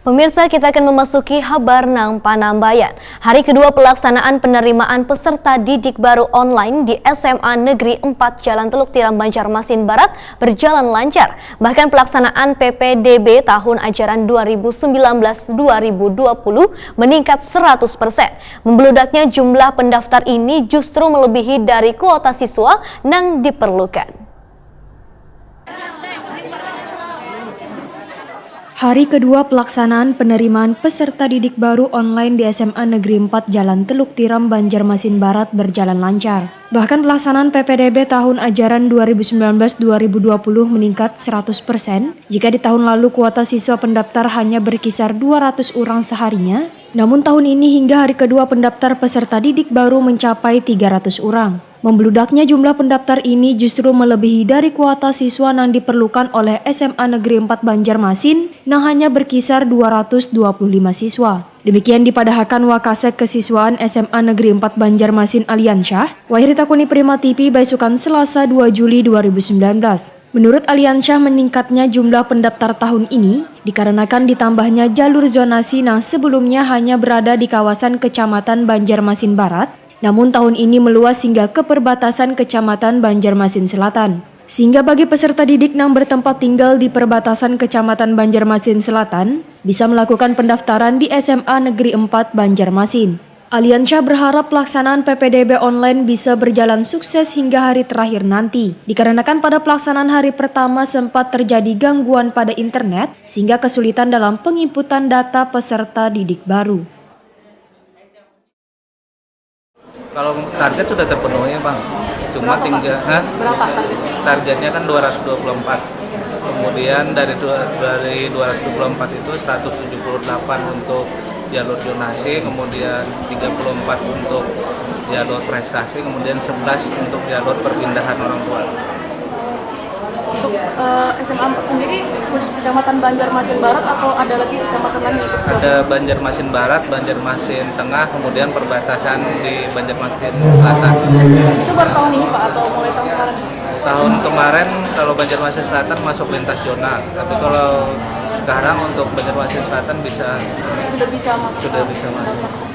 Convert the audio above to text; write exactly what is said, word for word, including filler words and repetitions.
Pemirsa, kita akan memasuki habar nang panambayan. Hari kedua pelaksanaan penerimaan peserta didik baru online di S M A Negeri empat Jalan Teluk Tiram, Banjarmasin Barat berjalan lancar. Bahkan pelaksanaan P P D B tahun ajaran dua ribu sembilan belas dua ribu dua puluh meningkat seratus persen. Membeludaknya jumlah pendaftar ini justru melebihi dari kuota siswa nang diperlukan. Hari kedua pelaksanaan penerimaan peserta didik baru online di S M A Negeri empat Jalan Teluk Tiram, Banjarmasin Barat berjalan lancar. Bahkan pelaksanaan P P D B tahun ajaran dua ribu sembilan belas dua ribu dua puluh meningkat seratus persen. Jika di tahun lalu kuota siswa pendaftar hanya berkisar dua ratus orang seharinya, namun tahun ini hingga hari kedua pendaftar peserta didik baru mencapai tiga ratus orang. Membeludaknya jumlah pendaftar ini justru melebihi dari kuota siswa nang diperlukan oleh S M A Negeri empat Banjarmasin nang hanya berkisar dua ratus dua puluh lima siswa. Demikian dipadahakan Wakasek Kesiswaan S M A Negeri empat Banjarmasin Aliansyah, wayah ditakuni Prima T V baisukan Selasa dua Juli dua ribu sembilan belas. Menurut Aliansyah, meningkatnya jumlah pendaftar tahun ini dikarenakan ditambahnya jalur zonasi nang sebelumnya hanya berada di kawasan Kecamatan Banjarmasin Barat, namun tahun ini meluas hingga ke perbatasan Kecamatan Banjarmasin Selatan. Sehingga bagi peserta didik nang bertempat tinggal di perbatasan Kecamatan Banjarmasin Selatan, bisa melakukan pendaftaran di S M A Negeri empat Banjarmasin. Aliansyah berharap pelaksanaan P P D B online bisa berjalan sukses hingga hari terakhir nanti, dikarenakan pada pelaksanaan hari pertama sempat terjadi gangguan pada internet, sehingga kesulitan dalam penginputan data peserta didik baru. Kalau target sudah terpenuhi, Bang. Cuma tinggal, hah? Berapa target? Targetnya kan dua ratus dua puluh empat. Kemudian dari dua, dari dua ratus dua puluh empat itu seratus tujuh puluh delapan untuk jalur zonasi, kemudian tiga puluh empat untuk jalur prestasi, kemudian sebelas untuk jalur perpindahan orang tua. Untuk eh, S M A empat sendiri khusus Kecamatan Banjarmasin Barat atau ada lagi kecamatan lain yang ikut? Ada Banjarmasin Barat, Banjarmasin Tengah, kemudian perbatasan di Banjarmasin Selatan. Itu baru tahun ini, Pak, atau mulai tahun kemarin? Tahun kemarin kalau Banjarmasin Selatan masuk lintas zona, tapi kalau sekarang untuk Banjarmasin Selatan bisa Sudah bisa masuk? Sudah bisa masuk.